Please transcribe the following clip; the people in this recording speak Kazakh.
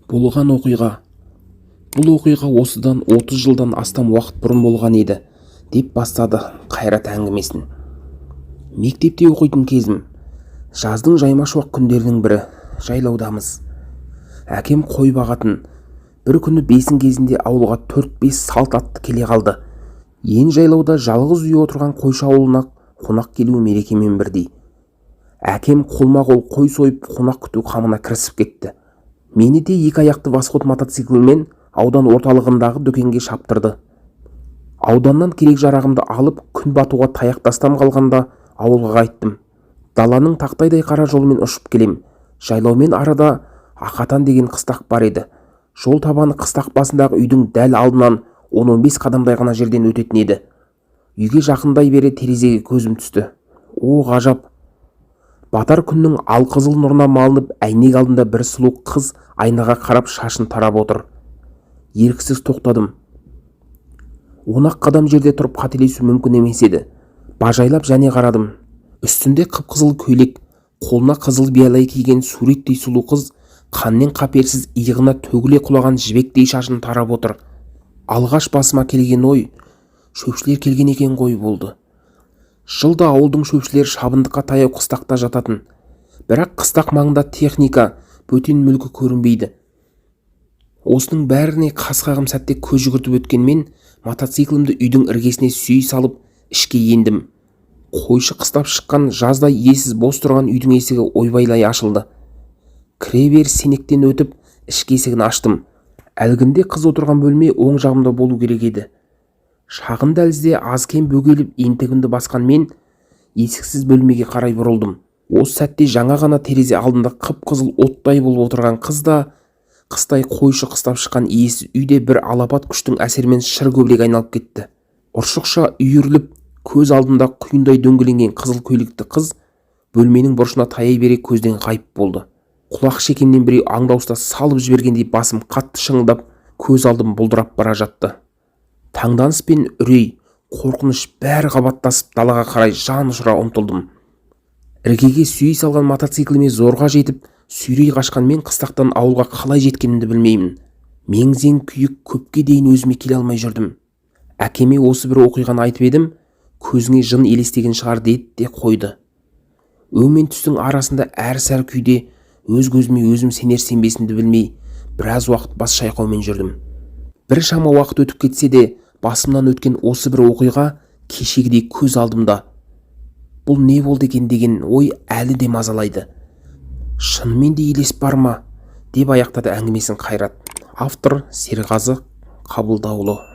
Болған оқиға. Бұл оқиға осыдан 30 жылдан астам уақыт бұрын болған еді, деп бастады Қайрат әңгімесін. Мектепте оқитын кезім. Жаздың жайма шуақ күндерінің бірі. Жайлаудамыз. Әкем қой бағатын. Бір күні бесін кезінде ауылға төрт-бес салт атты келе қалды. Ен жайлауда жалғыз үй отырған қойшы ауылына қонақ келуі мерекемен бірдей. Әкем қолма-қол қой сойып, қонақ күту қамына кірісіп кетті. Мені де екі аяқты Восход мотоциклімен аудан орталығындағы дүкенге шаптырды. Ауданнан керек-жарағымды алып, күн батуға таяқ тастам қалғанда ауылға қайттым. Даланың тақтайдай қара жолымен ұшып келем. Жайлаумен арада Ақатан деген қыстақ бар еді. Жол табаны қыстақ басындағы үйдің дәл алдынан 10-15 қадамдай ғана жерден өтетін еді. Үйге жақындай бере терезеге көзім түсті. О, ғажап! Батар күннің алқызыл нұрына малынып, әйнек алдында бір сұлу қыз айнаға қарап, шашын тарап отыр. Еріксіз тоқтадым. 10-ақ қадам жерде тұрып қателесу мүмкін емес еді. Бажайлап және қарадым. Үстінде қып-қызыл көйлек, қолына қызыл биялай киген суреттей сұлу қыз қаннен қаперсіз иығына төгіле құлаған жібектей шашын тарап отыр. Алғаш басыма келген ой «Шөпшілер келген екен ғой» болды. Жылда ауылдың шөпшілері шабындыққа таяу қыстақта жататын. Бірақ қыстақ маңында техника, бөтен мүлкі көрінбейді. Осының бәріне қас қағым сәтте көз жүгіртіп өткен мен мотоциклімді үйдің іргесіне сүйей салып, ішке ендім. Қойшы қыстап шыққан жаздай иесіз бос тұрған үйдің есігі ойбайлай ашылды. Кіре беріс сенектен өтіп, ішкі есігін аштым. Әлгінде қыз отырған бөлме оң жағымда болу керек еді. Шағын дәлізде аз-кем бөгеліп, ентігімді басқан мен есіксіз бөлмеге қарай бұрылдым. Осы сәтте жаңа ғана терезе алдында қып-қызыл оттай болып отырған қыз да, қыстай қойшы қыстап шыққан иесіз үй де бір алапат күштің әсерімен шыр көбелек айналып кетті. Ұршықша үйіріліп, көз алдымда құйындай дөңгеленген қызыл көйлекті қыз бөлменің бұрышына таяй бере көзден ғайып болды. Құлақ шекемнен біреу аңдауыста салып жібергендей, басым қатты шыңылдап, көз алдым бұлдырап бара жатты. Таңданыс пен үрей, қорқыныш бәрі қабаттасып, далаға қарай жан ұшыра ұмтылдым. Іргеге сүйей салған мотоцикліме зорға жетіп, сүйрей қашқан мен қыстақтан ауылға қалай жеткенімді білмеймін. Мең-зең күйі көпке дейін өзіме келе алмай жүрдім. Әкеме осы бір оқиғаны айтып едім, «Көзіңе жын елестеген шығар» деді де қойды. Өң мен түстің арасында әр-сәр күйде, өз көзіме өзім сенер-сенбесімді білмей, біраз уақыт бас шайқаумен жүрдім. Біршама уақыт өтіп кетсе де, басымнан өткен осы бір оқиға кешегідей көз алдымда. Бұл не болды екен деген ой әлі де мазалайды. Шынымен де елес бар ма? Деп аяқтады әңгімесін Қайрат. Автор Серғазы Қабылдаұлы.